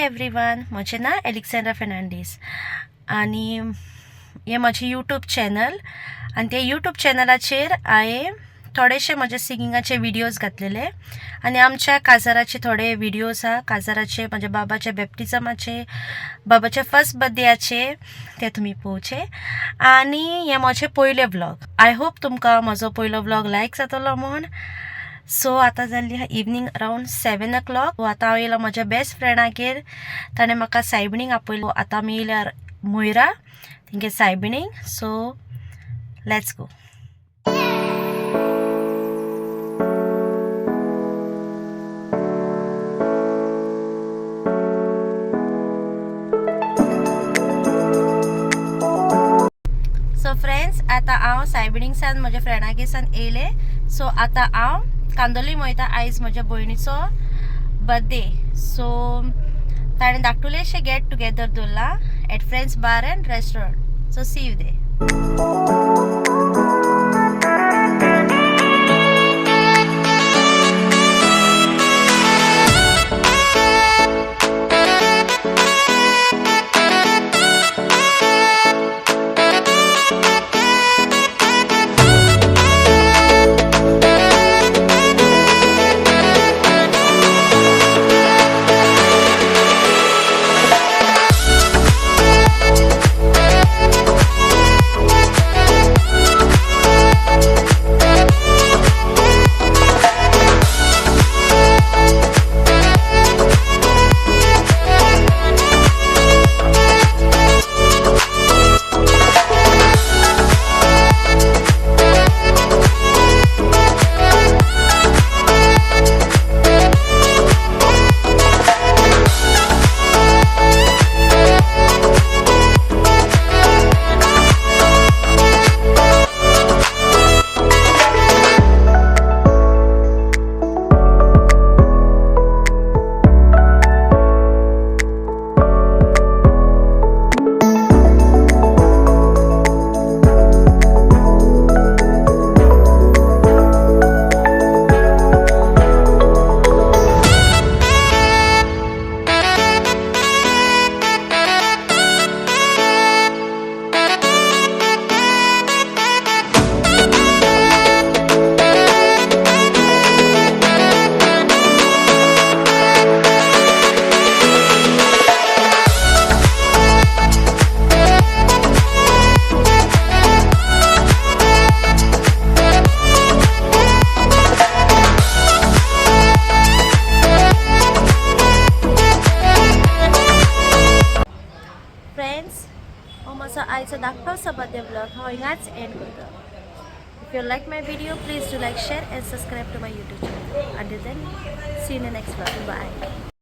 Everyone, म्हजें नांव Alexandra Fernandes आनी हें म्हजें यूट्यूब चॅनल. आनी ते यूट्यूब चॅनलाचेर हांवें थोडेशे म्हजे सिंगिंगाचे विडियोज घातलेले आनी आमच्या काजाराचे थोडे विडियोज आहा. काजाराचे, म्हज्या बाबाच्या बॅप्टिजमाचे, बाबाच्या फर्स्ट बर्थडेयाचे, ते तुमी पळोवचे. आनी हें म्हजें पयलें व्लॉग. I hope तुमकां म्हजो पयलो व्लॉग लायक जातलो म्हूण. सो आतां जाल्ली आहा इवनींग अरावंड 7 o'clock. आतां हांव येयलां म्हज्या बेस्ट फ्रेंडागेर. ताणें म्हाका सायबिणीक आपयलो. आतां आमी येयल्यार मोयरा तेंगे सायबिणीक. So let's go. So friends, आतां हांव सायबिणीक सान म्हज्या फ्रेंडागेर सान येयलें. सो आतां हांव कांदोलीम वयता. आयज म्हज्या भयणीचो बर्थडे. सो ताणें धाकटुलेशें गेट टुगेदर दवरलां at friends bar and restaurant. So see you there. Friends, हो म्हजो आयचो धाकटोसो बर्थडे व्लॉग हांव हिंगाच एंड करता. If you like my video, please do like, share and subscribe to my YouTube channel. Until then, see you in the next vlog. Bye.